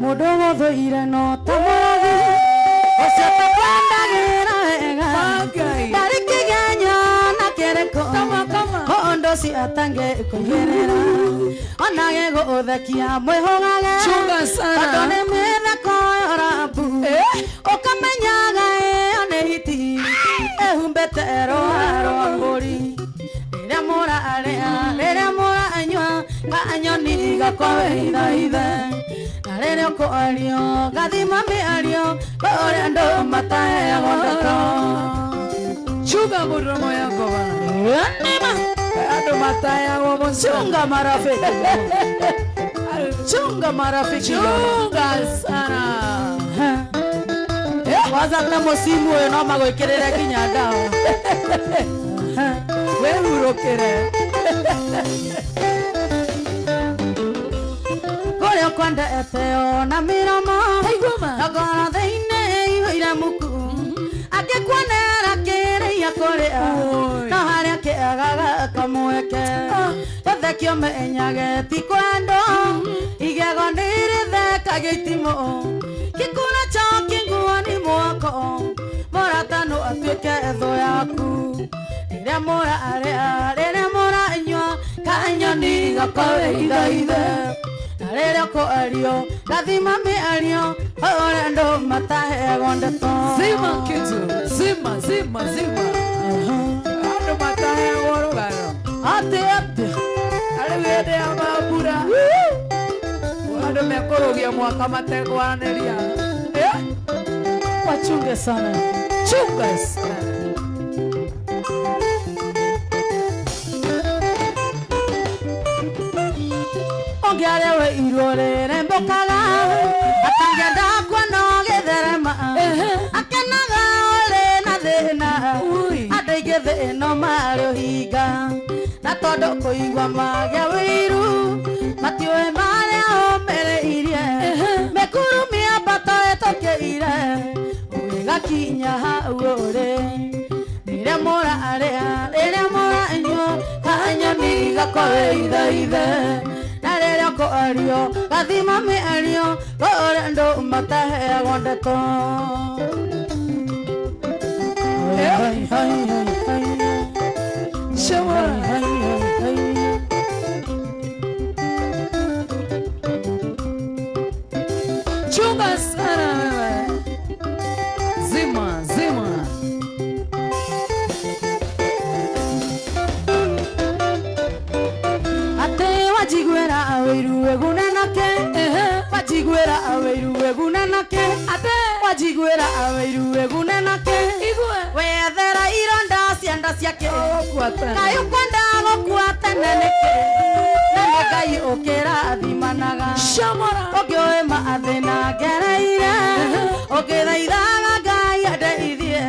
Mundu guthuire no ta mũragi ũcio takwendagĩra wega ndarĩ kĩgenyo na kĩrĩkũ ũndũ ũcio atangĩkũigĩrĩra ona gĩgũthekia mwĩhũgage tondũ nĩ mĩtheko yorabu ũkamenyaga ĩyo nĩ hiti ĩhumbĩte rũa rwa mbũri rĩrĩa mũrarĩa rĩrĩa mũranyua kanyoni gakowe hithaithe rĩrĩa ũkwario gathima mĩario ũrĩa andũ mataheagwo ndeto. Chunga muromo yako bana. Nima andũ mataheagwo mũciĩ. Chunga marafiki. Chunga marafiki. Chunga sana. Waza ta mũcimu ũyũ no magwĩkĩrĩre nginya ndawa. Wĩhurũkĩre. Kũrĩa ũkwendete ona mĩromo na ngoro thĩinĩ ĩiyũire muku angĩkuonera kĩrĩa kũrĩa no harĩa kĩagaga kamweke gũthekio menyage ti kwendwo igego nĩrĩthekagia itimũ kĩkũra choki nguo-inĩ mwako mũrata no atuĩke thũ yaku rĩrĩa mũrarĩa rĩrĩa mũranyua kanyoni gakowe hithaithe rĩrĩa ũkwario gathima mĩario ũrĩa andũ mataheagwo ndeto. Zima kitu zima zima zima andũ mataheagwo rũgano atĩ atĩ arĩu hĩndĩ ya mambura andũ mekũrũgia mwaka matekwaranĩria. Wachunge sana. Chunga sana. Ũngĩarĩa wĩirwo rĩrembũkaga atangĩenda kuona ũgĩtherema akenaga ũrĩ na thĩna andũ aingĩ thĩ ĩno marĩ ũhinga na tondũ kũigua magĩa wĩiru matiũĩ marĩa ũmĩrĩirie mĩkuru mĩambato ĩtũkĩire ũgĩgakinya hau ũrĩ rĩrĩa mũrarĩa rĩrĩa mũranyua kanyoni gakowe ithaithe rĩrĩa ũkwario gathima mĩario ũrĩa andũ mataheagwo ndeto. Chunga sana wewe. Zima zima. Wajiguera wĩiru wĩgunanake wajiguera wĩiru wĩgunanake wajiguera wĩiru wĩgunanake wethera ironda cianda ciake kaĩ ũkwenda gũkua tene nĩkĩ na nĩ Ngai ũkĩrathimanaga ũngĩũĩ mathĩna ngereire ũngĩthaithaga Ngai andeithie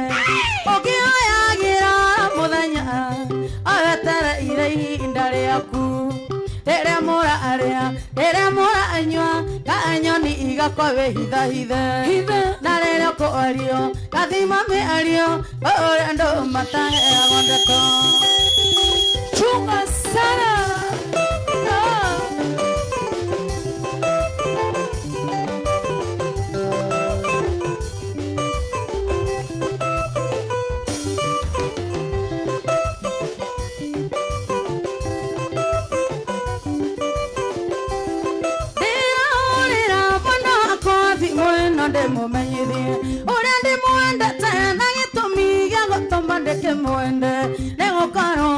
ũngĩoyagĩra mũthenya owetereire ihinda rĩaku rĩrĩa mũrarĩa rĩrĩa mũranyua kanyoni igakowe hithaithe na rĩrĩa ũkwario gathima mĩario ũrĩa andũ mataheagwo ndeto. Chunga sana. Ndĩmũmenyithie ũrĩa ndĩmwendete na gĩtũmi gĩa gũtũma ndĩkĩmwende nĩgũkorwo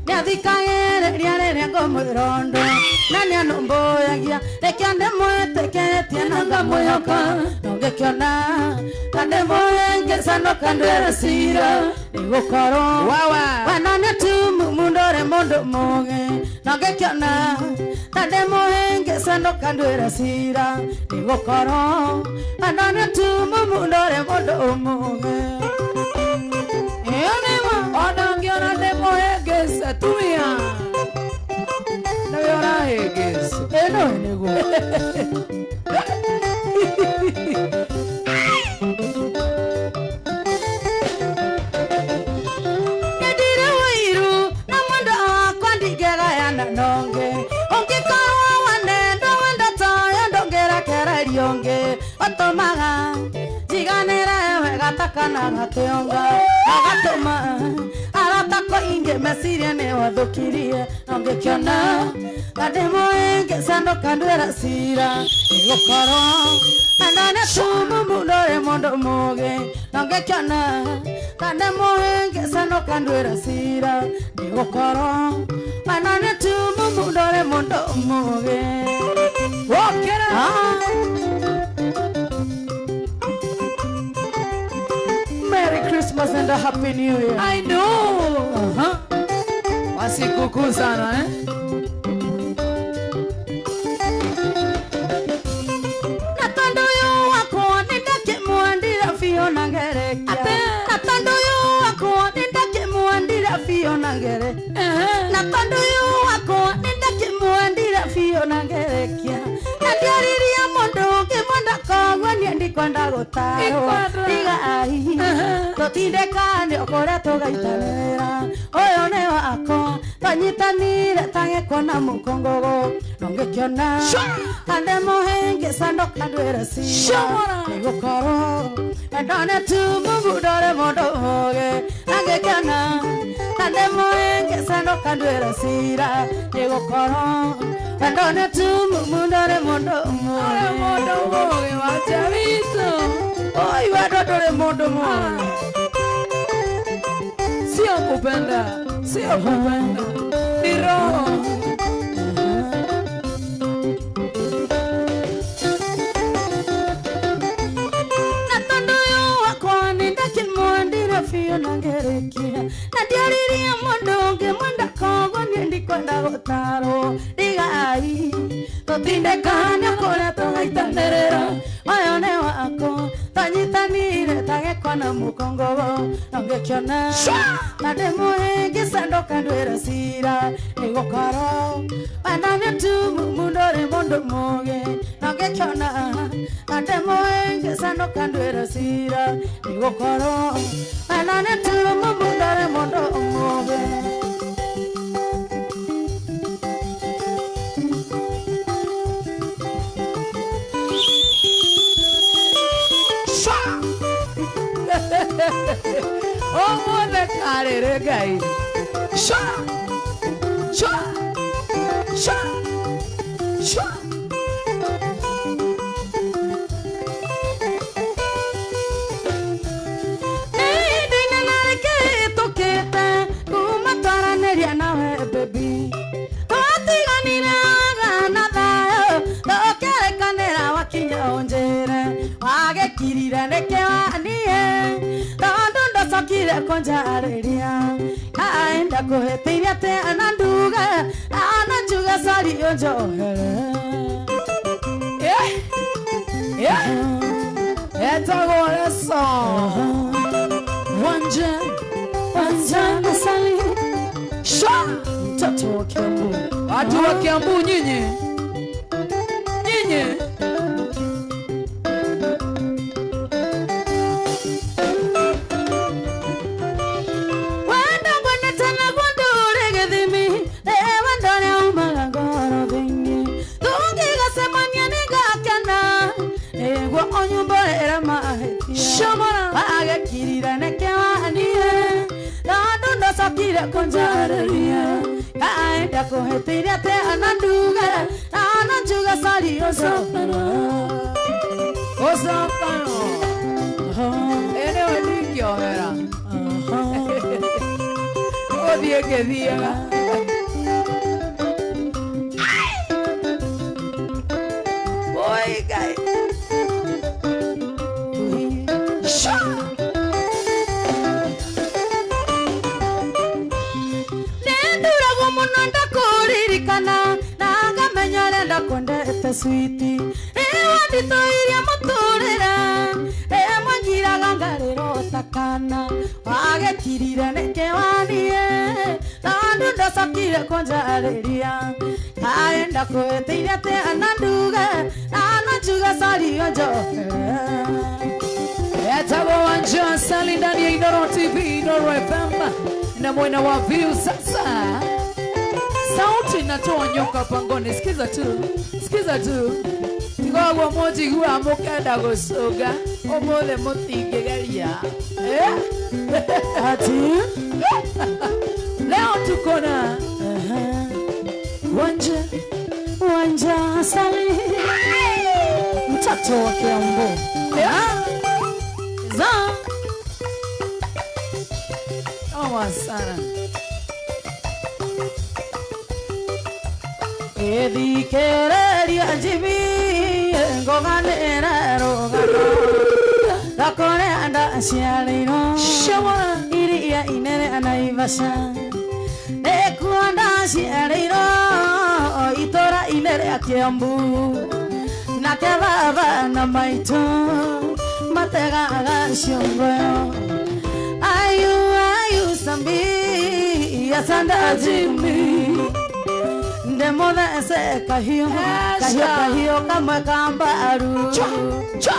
nĩathikagĩrĩria rĩrĩa ngũmwĩra ũndũ na nĩanũmbũyagia nĩkĩo ndĩmwĩtĩkĩtie na ngamwĩhoka no ngĩkĩona ta ndĩmũhĩngĩca kandwĩra cira nĩgũkorwo wena nĩ tumumu ndũrĩ mũndũ mũũgĩ no ngĩkĩona ta ndĩmũhĩngĩca kandwĩra cira nĩgũkorwo wena nĩ tumumu ndũrĩ mũndũ mũũgĩ. Ona ngĩona ndĩmũhĩngĩca tumia nĩwe ũrahĩngĩca ĩno nĩguo. kana gakĩonga agatũma arata inge meciria nĩ wathũkirie ngĩkĩona ndĩ mũhĩngĩca ndũkanduĩra cira nĩgũkorwo andane tumumu ndũrĩ mũndũ mũũgĩ ngĩkĩona ndĩ mũhĩngĩca ndũkanduĩra cira nĩgũkorwo andane tumumu ndũrĩ mũndũ mũũgĩ. Wokera. Merry Christmas and a Happy New Year. I know. Wasikukuu sana eh? Na tondu uyu wakwa nĩndakĩmwendire biũ na ngerekia. Na tondu uyu wakwa nĩndakĩmwendire biũ na ngerekia. Na tondu uyu wakwa nĩndakĩmwendire biũ na ngerekia. Na ndiaririe mũndũ ũngĩ mwenda koguo niĩ ndikwenda gũtarwo. Tiga ai tũtindĩkane o kũrĩa tũgaitanĩra. Ũyũ nĩ wakwa twanyitanire ta gĩkwa na mũkũngũgũ ndũngĩkĩona ndĩ mũhĩngĩca ndũkanduĩre cira nĩgũkorwo ndone tumumu ndũrĩ mũndũ mũũgĩ angĩkĩona ndĩ mũhĩngĩca ndũkanduĩre cira nĩgũkorwo ndone tumumu ndũrĩ mũndũ mũũgĩ. Mũndũ mũũgĩ wa Jawito. Oi wendo ndũrĩ mũndũ mũũgĩ. Sio kupenda, sio kupenda, ni roho. Na tondu uyu wakwa nĩndakĩmwendire biũ na ngerekia. Na ndiaririe mũndũ ũngĩ mwenda koguo niĩ ndikwenda gũtarwo. Ndigai tũtindĩkane kũrĩa tũgaitanĩrĩra. Ũyũ nĩ wakwa twanyitanire ta gĩkwa na mũkũngũgũ ndũngĩkĩona ndĩ mũhĩngĩca ndũkanduĩre cira nĩgũkorwo wendane tumumu ndũrĩ mũndũ mũũgĩ ndũngĩkĩona ndĩ mũhĩngĩca ndũkanduĩre cira nĩgũkorwo wendane tumumu ndũrĩ mũndũ mũũgĩ. Ũmũthĩ karĩrĩ Ngai. Sha! Sha! Sha! Sha! Nĩ ndĩkĩtũkĩte kuma twaranĩria nawe baby. Twatiganire na thayũ tũkĩrĩkanĩra wakinya ũnjĩre wagĩkirire nĩkĩ waniĩ tondũ ndũcokire kũnjarĩria kaenda kũhĩtĩirie atĩa na nduge na njuge sorry ũnjohere. Etagwo Leso. Wanja wanja masali. Sha! Mtoto wa Kiambu. Watu wa Kiambu nyinyi. Nyinyi. Wenda ngwendete naguo ndũrĩ gĩthimi wendo ũrĩa umaga ngoro thĩinĩ tũngĩgacemania nĩngakena nĩguo ũnyumbũrĩre mahĩtia. Shomora. Wagĩkirire nĩkĩ waniĩ tondũ ndũcokire kũnjarĩria kaenda kũhĩtĩirie atĩa na nduge na njuge sorry ũcokano. Ũcokano. Ĩnĩwe ndingĩohera. Gũthiĩ ngĩthiaga. Oi Ngai. Sha! Nĩnduragwo mũno ndakũririkana na ngamenya ũrĩa ndakwendete switi ĩwanditũirie mũtũrĩre ĩmwe ngiraga ngarĩrwo ta kana wagĩkirire nĩkĩ waniĩ tondũ ndũcokire kũnjarĩria kaenda kũhĩtĩirie atĩa na nduge na njuge sorry ũnjohere. Etagwo Wanja Asali ndani ya Inooro TV, Inooro FM na mwena wa view sasa. Sauti inatoa nyoka pangoni. Sikiza tu. Sikiza tu. Tigagwo mojigua mukenda gũcũnga. Ũmũthĩ mũtingĩgeria. Eh? Ati Leo tuko na Wanja. Wanja Asali, mtoto wa Kiambu. Za. Noma sana. Ethikereria njibi ngoganĩra rũgano gakore ndaciarĩirwo Shawa. iria inene Naivasha nĩkuo ndaciarĩirwo itũra-inĩ rĩa Kiambu nake baba na maitũ mategaga ciongũyũ ayu ayu sambi asanda Jimmy ndemũthece kahiũ kahiũ kahiũ kamwe ka mbaru Cha.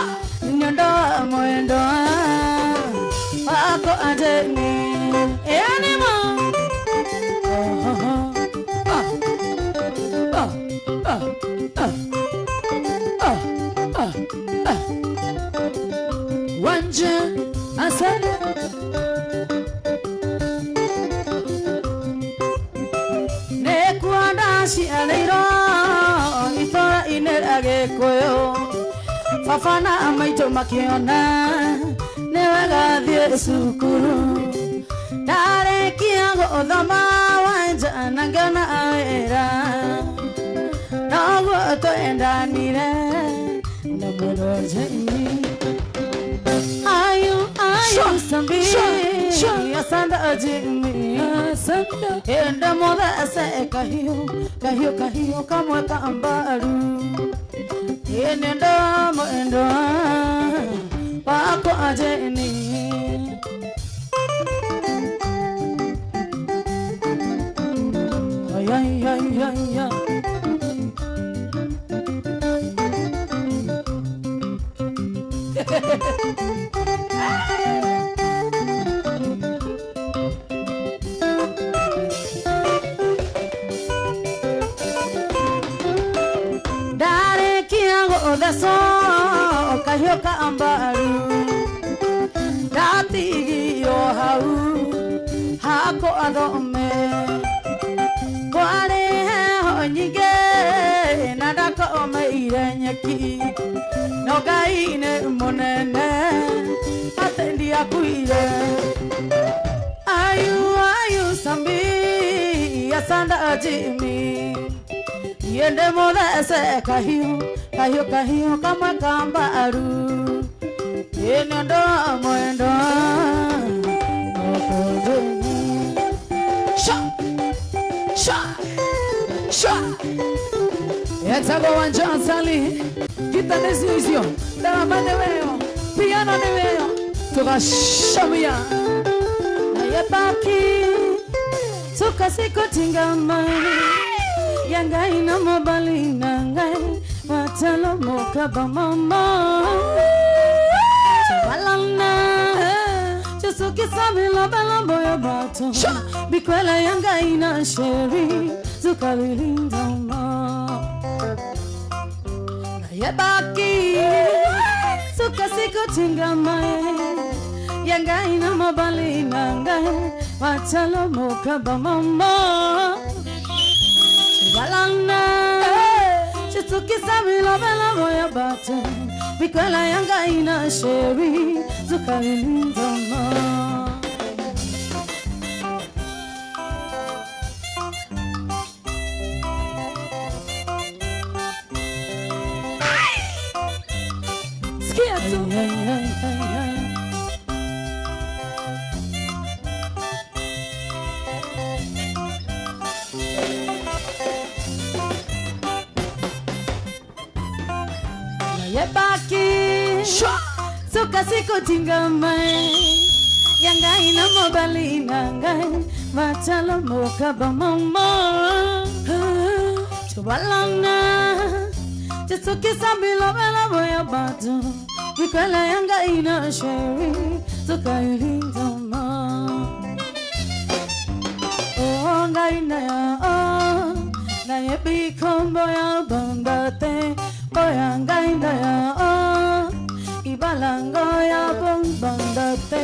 nyondo mwendo wako ajeni enimo Ah. Ah. Ah. Ah. Ah. Ah. Ah. Wanja Asali. Nĩkuo ndaciarĩirwo itũra-inĩ rĩa Gĩkũyũ baba na maitũ makĩona nĩ wega thiĩ cukuru ndarĩkia gũthoma Wanja na ngĩona wĩra noguo twendanire na mwendwa Jimmy ayu ayu sambi asanda Jimmy Asanda. enda muthece kahiũ kahiũ kahiũ kamwe ka mbaru ĩnendo mwendo wakwa ajeni ay ay ay ay ay ndarĩkia gũthecwo kahiũ ka mbaru ndatigio hau hakwa thome kwarĩ heho nyingĩ na ndakomeire nyeki no Ngai nĩ mũnene atĩ ndiakuire ayu ayu sambi asanda Jimmy yende muthece kahiũ kahiũ kahiũ kamwe ka mbaru ĩnendo mwendo Sha. Sha. Sha. Etagwo Wanja Asali. Gita nĩcio icio. Ndarama nĩ weyo. Piano nĩ weyo. Tũgacamia. Nayebaki tukasikotingama ya ngai na mobali na ngai watalomoka bamama Chabalana Chesukisa bilobela boyo bato bikwela ya ngai na sheri zukabilindama Nayebaki tukasikotingama ya ngai na mobali na ngai watalomoka bamama Balana Chesukisa bilobela boyo bato bikwela ya ngai na sheri zukabilindama Sikia tu. Ay, ay, ay, ay. Nayebaki tukasikotingama ya ngai na mobali na ngai matalomoka bamama Tubalana Chesukisa bilobela boya bato bikwela ya ngai na sheri tukailindama Oh ngai na ya oh nayebi kombo ya banga te boya ngai na ya oh ibala yango ya bombanda te.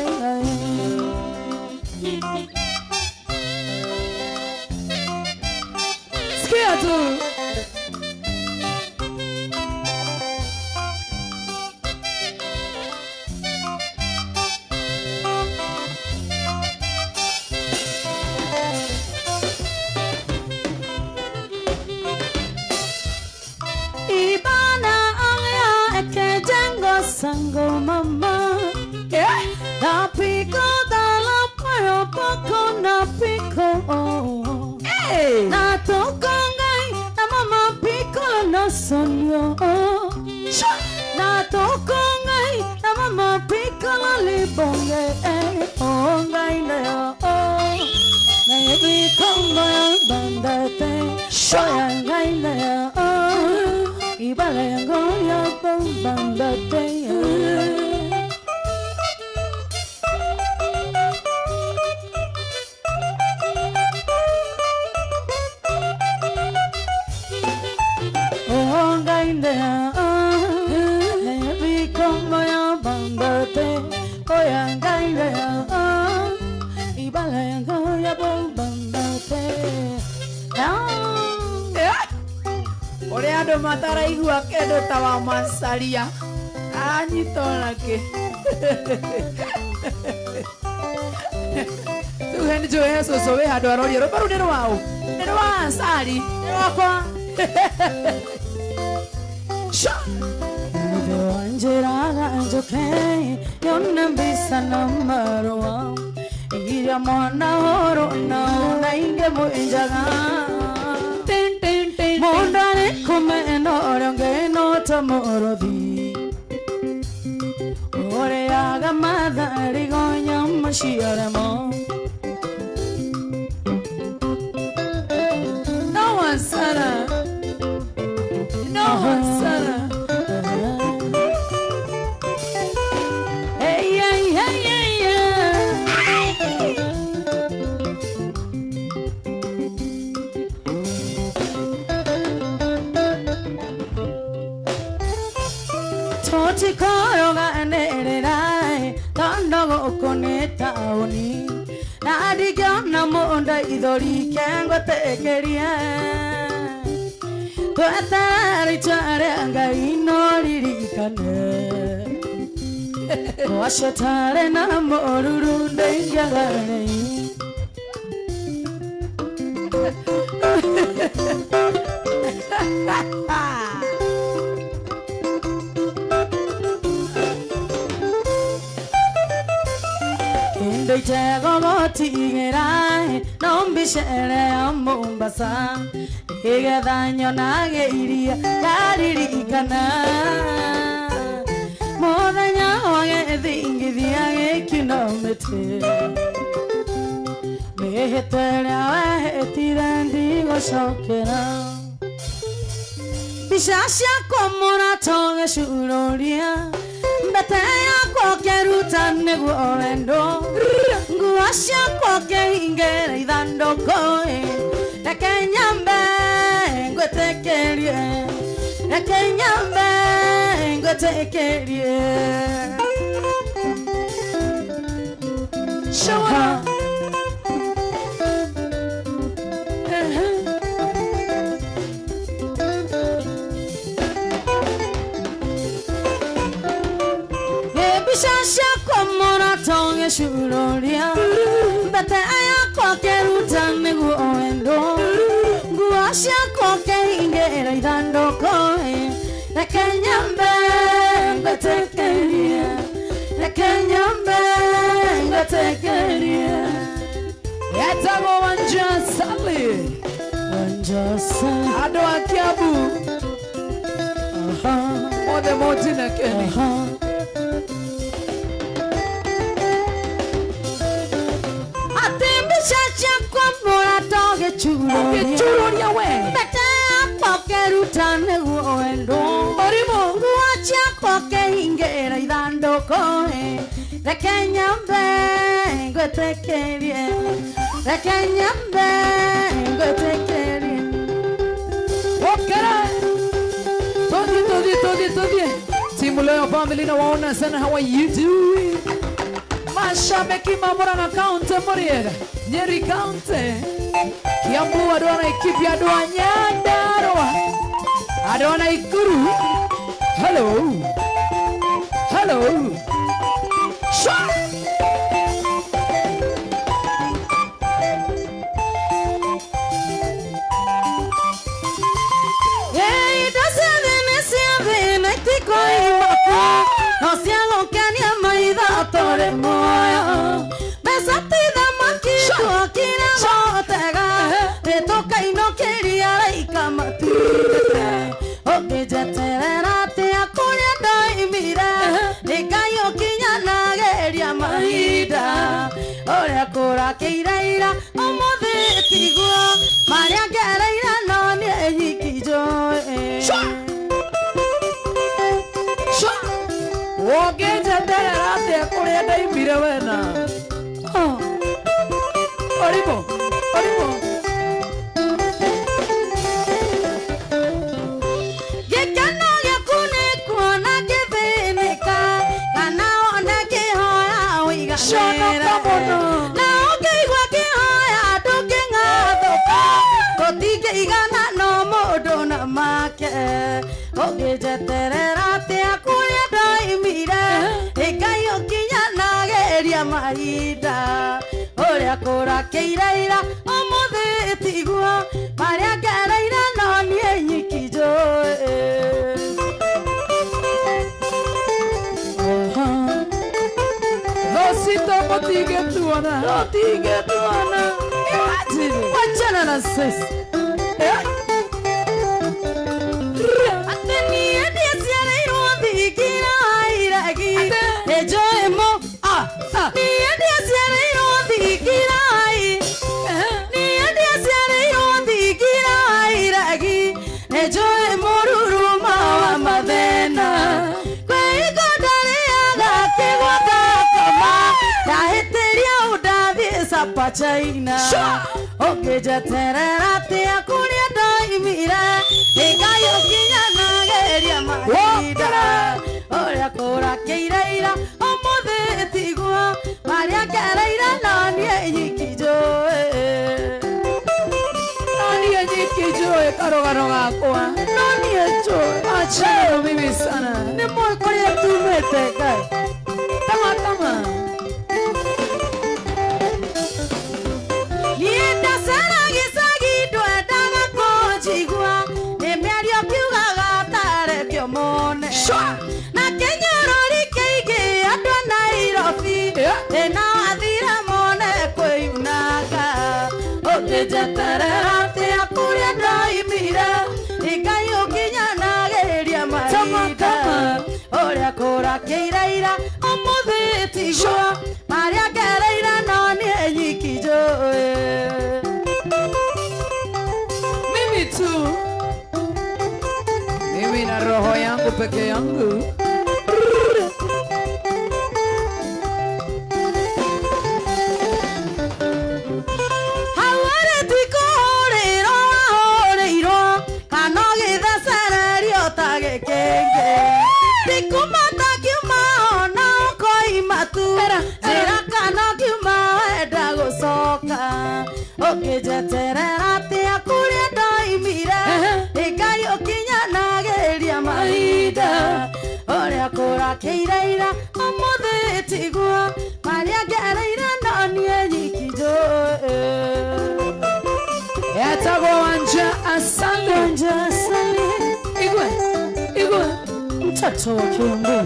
Sikia tu. Ibana aya ekejengo sango mama. Na pico dala payo poko na pico. Na toko ngai na mama pico na sonyo. Na toko ngai na mama pico na libonge. Oh ngai na yo. Na yebi kombo ya bandate. Shoya ngai na yo. Ibala yango ya bandate. Ore andu mataraigua kindu ta wa macaria anyita onake. Rĩu he nĩ njũĩ he cũcũ wĩ handũ aroria rwĩmbo rũu nĩ rwaũ? Nĩ rwa Ansari? Nĩ rwakwa? Mũthĩ wanjĩraga njũke yone mbica na marũa iria mwana horo nao na ingĩ mwĩnjaga. Mũndũ arĩ kũmena ũrĩa ũngĩ no ta mũrũthi ũrĩaga matharigo nyama ciaremo. No one sana. No one sana. Hey, hey, hey, hey, hey. Totikoroga anerera tondo gũkũ nĩ taũni na ndingĩona mũndũ ithori kengwetekerie tweterera itua rĩa Ngai no ririkane gwacio tarĩ na mũruru ndĩingĩagarĩ. Itego gotigĩra no mbicere ya Mombasa igetha nyonage iria ndaririkana mũthenya wa gĩthingithia gĩkiuna mĩtĩ mĩhĩtwa ĩrĩa wehĩtire ndigũcokera. Mbica ciakwa mũrata ũgĩcururia mbete yakwa ũkĩruta nĩguo wendo nguo ciakwa ũkĩhingĩra ithandũkũ. Reke nyambe ngwĩtĩkĩrie, reke nyambe ngwĩtĩkĩrie. Show up. Mbica ciakwa mũrata ũgĩcururia mbete yakwa ũkĩruta nĩguo wendo nguo ciakwa ũkĩhingĩra ithandũkũ. Reke nyambe ngwĩtĩkĩrie, reke nyambe ngwĩtĩkĩrie. Etagwo Wanja Sally. Wanja Sally. Andũ a Kiambu othe motine keni. Atĩ mbica ciakwa mũrata ũgĩcururia we mbete yakwa ũkĩruta nĩguo wendo mũrimũ nguo ciakwa ũkĩhingĩra ithandũkũ. Reke nyambe ngwĩtĩkĩrie, reke nyambe ngwĩtĩkĩrie. Okere tũthiĩ tũthiĩ tũthiĩ tũthiĩ. Timu leo family na waona sana, how are you doing? Mashabiki Murang'a County Muriega, Nyeri County, Kiambu adwana Ikipia adwa Nyandarua, adwana Ikuru. Hello. Hello. Shwa. No siago que ni amaida tore moyo. Besatida maquito kira botega. Te toca y no quería la matute. O que ya te verá te acuerdo y mira. Te cayó que ya na quería maida. Ora cora que ira ira como de tigua. María que ira no ni yo. Wongejeterera atia kuria ndaimire wena. Oribo, oribo. Gĩkeno gĩaku nĩ kuona ngĩthĩnĩka, kana ona ngĩhoya ũiganĩre. Conoka mũno. Na ũngĩigua ngĩhoya ndũngĩng'athũka, tũtingĩigana no mũndũ na make. Ũngĩnjeterera atĩa kũrĩa ndoimire, Ngai ũkinyanagĩria mahinda. Ũrĩa kũrakĩire ira ũmũthĩ tiguo, marĩa ngereire no niĩ nyiki njũĩ. Rosito mũtingĩtuona. Tũtingĩtuona. Imagine. Wachana na sisi. Atĩ niĩ ndiaciarĩirwo thingira iregi, nĩnjũĩ mũ. Niĩ ndiaciarĩirwo thingira niĩ ndiaciarĩirwo thingira iregi, nĩnjũĩ mũrurumo wa mathĩna. Kwĩhingo ndarĩaga kĩgwa ngakoma, ndahĩtĩria ũndathiĩ Sapa China. Ũngĩnjeterera atĩa kũrĩa ndoimire, Ngai ũkinyanagĩria mahinda. Ũrĩa kũrakĩire ira ũmũthĩ tiguo, marĩa ngereire no niĩ nyiki njũĩ. No niĩ nyiki njũĩ karũgano gakwa. No niĩ njũĩ. Achana na mimi sana. Nĩ mũĩ kũrĩa tumĩte Ngai. Tama tama. Niĩ ndacera gĩcagi ndwendaga kũnjigua, nĩ mĩario ngiugaga tarekio mone. Na kĩnyũrũri kĩingĩ andũ a Nairobi, thĩna wathira mone kwĩyunanga. Ũngĩnjeterera atĩa kũrĩa ndoimire, Ngai ũkinyanagĩria mahinda. Ũrĩa kũrakĩire ira ũmũthĩ tiguo, marĩa ngereire no niĩ nyiki njũĩ. Mimi tu. Mimi na roho yangu peke yangu. Hau-rĩ ti kũhũrĩrwo wahũrĩirwo, kana ũgĩthecererio ta gĩkĩngĩ. Ti kuma ta kiuma ona ũkoima tu, njĩra kana kiuma wenda gũcoka. Ũngĩnjeterera atĩa kũrĩa ndoimire, Ngai ũkinyanagĩria mahinda. Ũrĩa kũrakĩire ira ũmũthĩ tiguo, marĩa ngereire no niĩ nyiki njũĩ. Etagwo Wanja Asali. Wanja Asali. Igwe, igwe. Mtoto wa Kiambu.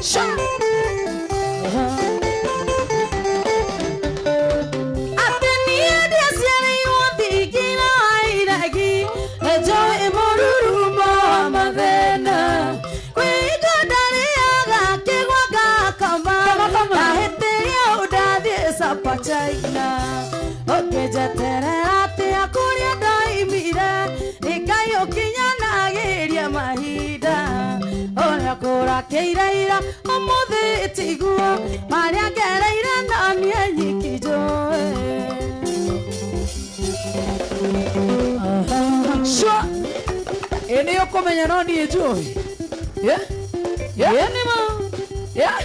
Sha. Atĩ niĩ ndiaciarĩirwo thingira iregi, nĩnjũĩ mũrurumo wa mathĩna. Kwĩhingo ndarĩaga kĩgwa ngakoma, ndahĩtĩria ũndathiĩ Sapa China. Ũngĩnjeterera atĩa kũrĩa ndoimire, Ngai ũkinyanagĩria mahinda. Ũrĩa kũrakĩire ira ũmũthĩ tiguo, marĩa ngereire no niĩ nyiki njũĩ. Sure. Ĩ nĩ ũkũmenya no niĩ njũĩ. Yeah? Yeah. Yeah.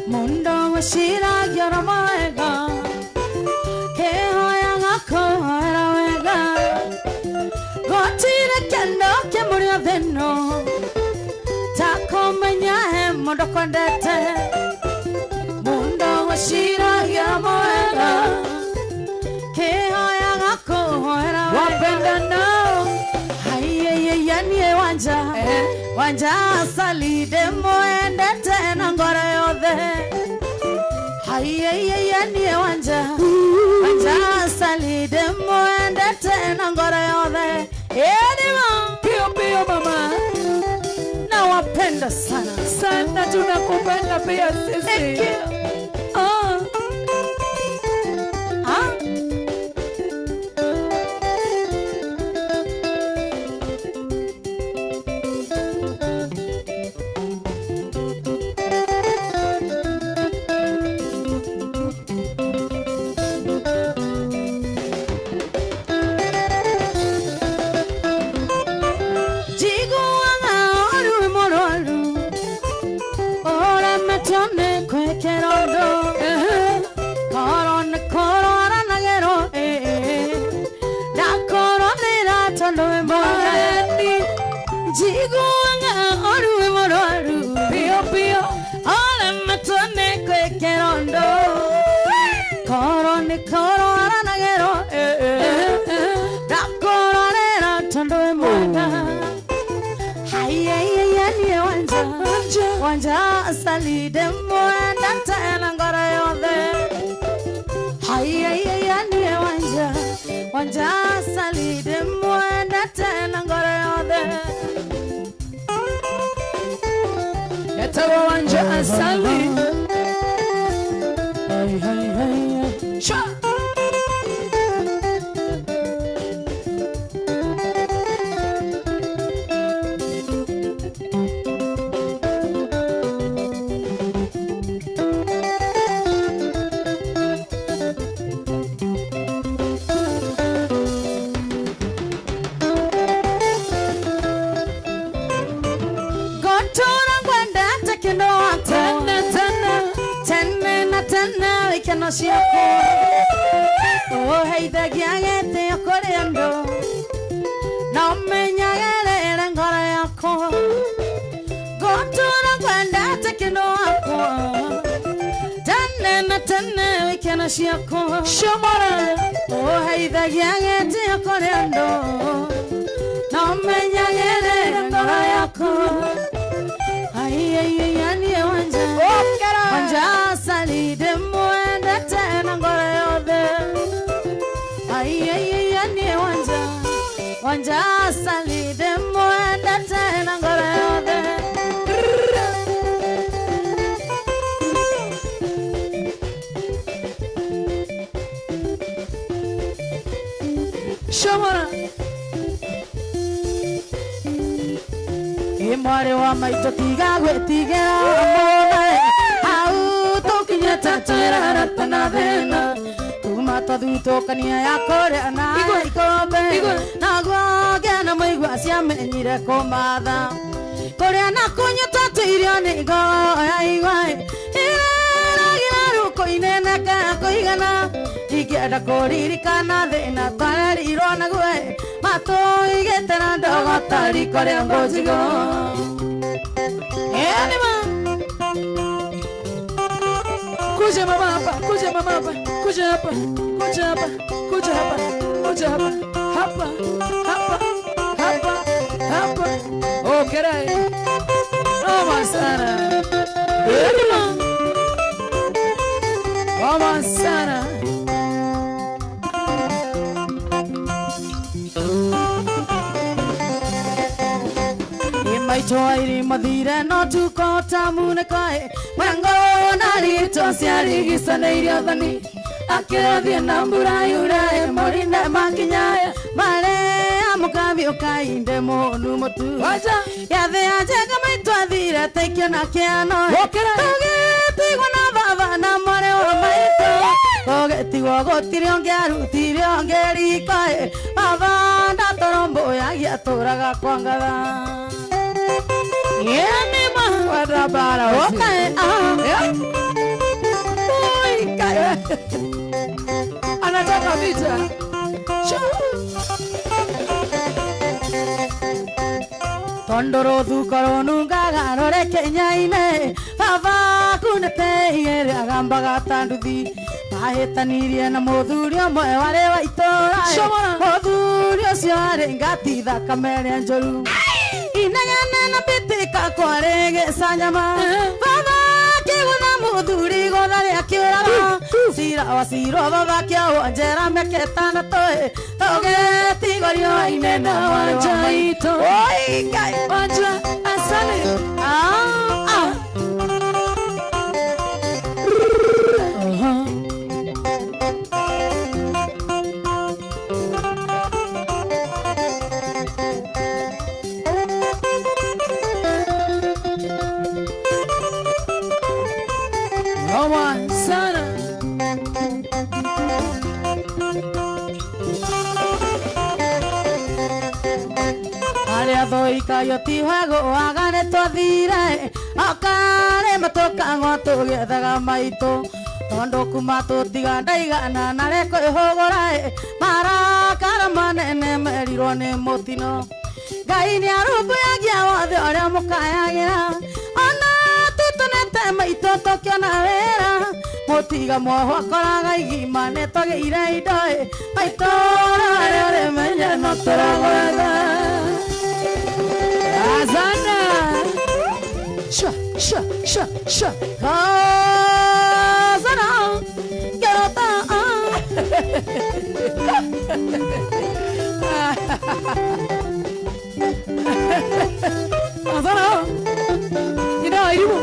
Mundo washira gyara maega ke hoya ngako hoera wega gotire kendo ke muria theno takomenya he mundu kwendete mundo washira gyara maega ke hoya ngako hoera wega wapenda nao haiyeyeyanie wanja wanja salide moendete na ngoro yothe haiyeyeyanie wanja wanja salide moendete na ngoro yothe edima pio pio mama nawapenda sana sana tunakupenda pia sisi. Ah ah wanja salide mwenda tena ngoro yothe haiyeyeyanie wanja wanja salide mwenda tena ngoro yothe yatawa wanja asali sha oh hey the gyagete okorendo no menyagere ngoro yako gotura kwenda tekino wako tene na tene wikena ciako shomora oh hey the gyagete okorendo no menyagere ngoro yako ai ai ai ni wanja wanja salide mwendete na ngoro yothe ai ai ai ni wanja wanja salide mwendete na ngoro yothe shomora mwari wa maitũ tiga gwĩtigĩra mũno hau tũkinyĩte twĩrarata na thĩna kuma twathutũkania ya kũrĩa na ikombe naguo ngĩona mũigua ciamenyire kũmatha kũrĩa na kũnyua twatũirio nĩ ngoro ya igwa ĩragĩra rũkũ-inĩ na kũigana ingĩenda kũririkana thĩna twarerirwo naguo matũigĩte na ndogo ta riko rĩa ngũnjigo. Kuja mama hapa, kuja mama hapa, kuja hapa, kuja hapa, kuja hapa, kuja hapa, hapa, hapa, hapa, hapa. Okay. Noma sana. Noma sana. Maitũ mathire no tukota munekae mwango na rito ciarigicanĩirio thoni Akĩrathiĩ na mbura yure mũrinde makinyaye mare amũkabi ũkainde mũnu mũtu. Wacha. Gĩathĩ ya njenga maitũ athire taikio na kĩano. Ũkĩra. Tũgĩtigwo na baba na mwarĩ wa maitũ. Tũgĩtigwo gũtirĩ ũngĩ arutire ũngĩ riko. Baba ndatũrũmbũyagia atũraga kwa ngatha. Yenima. Wada bara. Okay. Oi, kai. Anataka vita. Tondu rũthuko rũnungaga rũrĩ kĩnya-inĩ baba kunĩte igĩrĩ agambaga ta nduthi mahĩtanirie na mũthuri ũmwe warĩ wa itũũra. Mũthuri ũcio arĩ ngati thakame ĩrĩa njũru inegene na mbĩtĩka kwarĩ gĩcanyama baba akĩgũtha mũthuri gũtha rĩa kĩũraga cira wa cirwo baba akĩohwo njera mĩaka ĩtandatũ tũgĩtigwo riũa-inĩ na Wanja ito. Oi, Ngai. Wanja asale. Noma sana. Arĩa thũikayo tihagwo waga nĩ twathire okarĩ matũkang'wa tũgĩethaga maitũ tondũ kuma tũtiga ndaigana narĩ kwĩhũgũra marakara manene merirwo nĩ mũtino. Ngai nĩ arũmbũyagia wothe ũrĩa mũkayagĩra ona tũtũnete maitũ tũkĩona wĩra mũtiga mwoho akoraga igima nĩ twagĩire indo maitũ rarĩ ũrĩmenye no tũragwetha. Azana. Sha sha sha sha. Azana. Gerota. Azana. Ina irimu.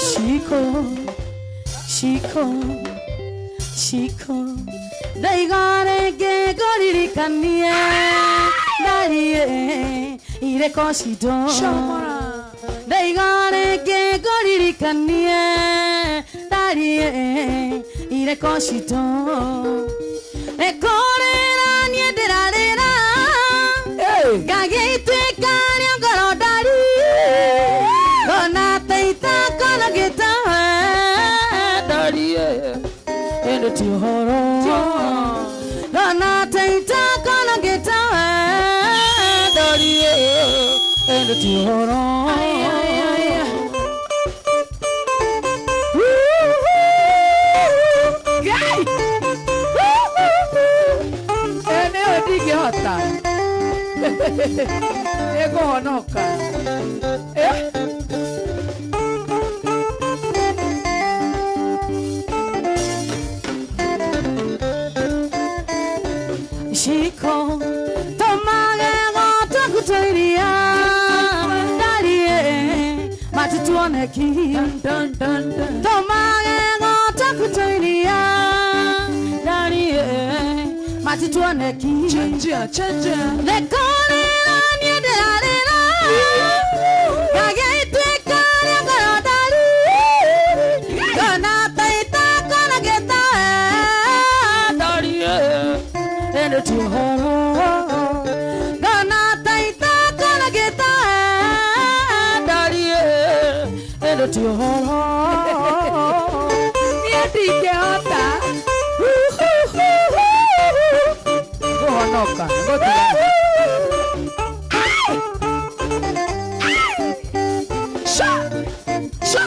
Shiko, shiko, shiko. Ndaigare ngũririkanie ndarie ireko citũ. Shomora. Ndaigare ngũririkanie ndarie ireko citũ. Nĩkũrĩra niĩ ndĩrarĩra ngagĩtuĩka rĩa ngoro ndari ona teita kona gĩtawe ndarie ĩndĩ ti ũhoro ona teita kona gĩtawe ndarie ĩndĩ ti ũhoro. Gai. Eneo ndingĩhota. Nĩngũhonoka. Shiko, tũmagego twaku twa iria ndarie matituoneki. Dun dun dun. Tũmagego twaku twa iria ndarie matituoneki. Chenjia chenjia. Nĩkũrĩra niĩ ndĩrarĩra ngagĩtuĩka rĩa ngoro ndari ngona ta itakona gĩtawe ndarie ĩndĩ ti ũhoro ngona ta itakona gĩtawe ndarie ĩndĩ ti ũhoro. Niĩ ndingĩhota. Ngũhonoka. Ngũtiga. Sha sha.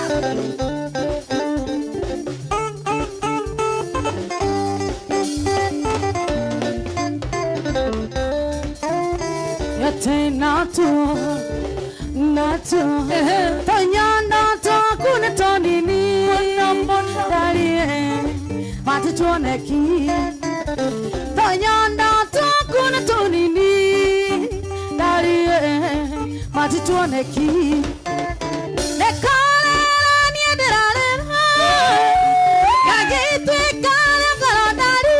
Yate natu natu tonyanda twaku nĩ tũnini ndarie matituoneki. Tonyanda twaku nĩ Tuoneki Nekorera niĩ ndĩrarĩra Ngagĩtuĩka ngoro ndari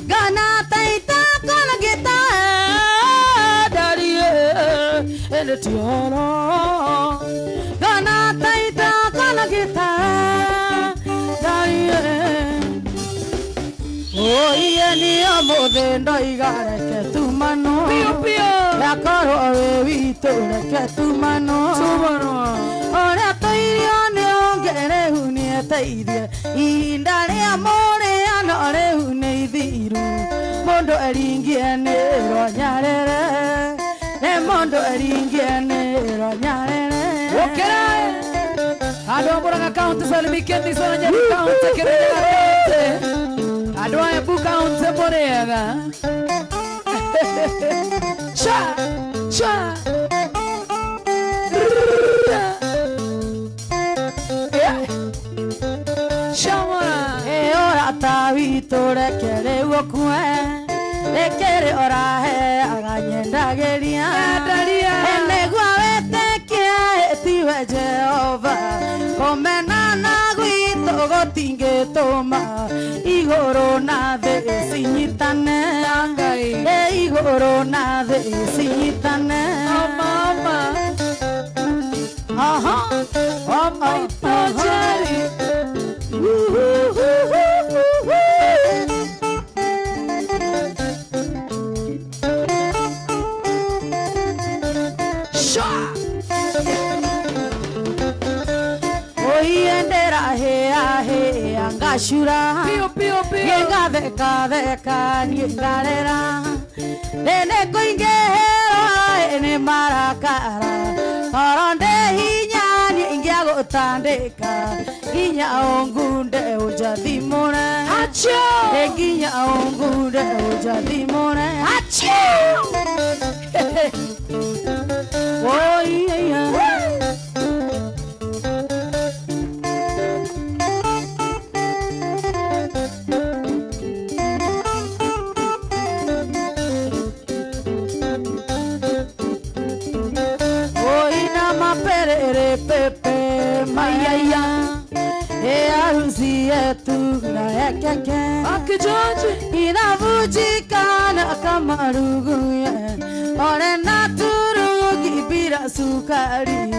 Ngana taita kana gĩta ndari ĩndĩ ti ũhoro Ngana taita kana gĩta ndari Oiye nĩ ũmũthĩ ndoiga reke tumano Yakorwo wĩ witũ reke tumano Ũrĩa tũirio nĩ ũngĩ rĩu nĩeteithie Ihinda rĩa mũrĩano rĩu nĩ ithiru Mũndũ eringie nĩ rwanyarĩre Nĩ mũndũ eringie nĩ rwanyarĩre Ũkĩra Andũ a Murang'a County salimikeni sana Nyeri County Kirinyaga County Andũ a Embu County mũrĩega Sha sha Shamora Ũrata witũ reke rĩu ũkue Rĩkĩrĩ ũraheaga nyendagĩria Nĩguo wĩtĩkie tiwe Jehova Kũmenana gwitũ gũtingĩtũma Igũrũ na thĩ cinyitane Igũrũ na thĩ cinyitane Mama Aha Maitũ Njeri Sha Oiye ndĩrahĩa hĩa ngacura Pio pio pio Niĩ ngatheka theka niĩ ngarĩra Nĩ kũingĩhĩrwo nĩ marakara Toro ndĩ hinya niĩ ingĩagũtandĩka Nginya ũngunde ũnjathimũre Achoo Nginya ũngunde ũnjathimũre Achoo Oiye Pepe mayaya e harusi yetu na ekeke Akijaji inavujikana kama ruguye ore na turugi bila sukari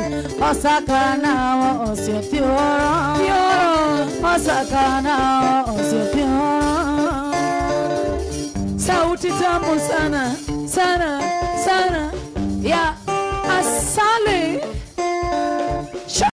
Osaka nao osio tioro Osaka nao osio tioro Sauti tamu sana sana sana.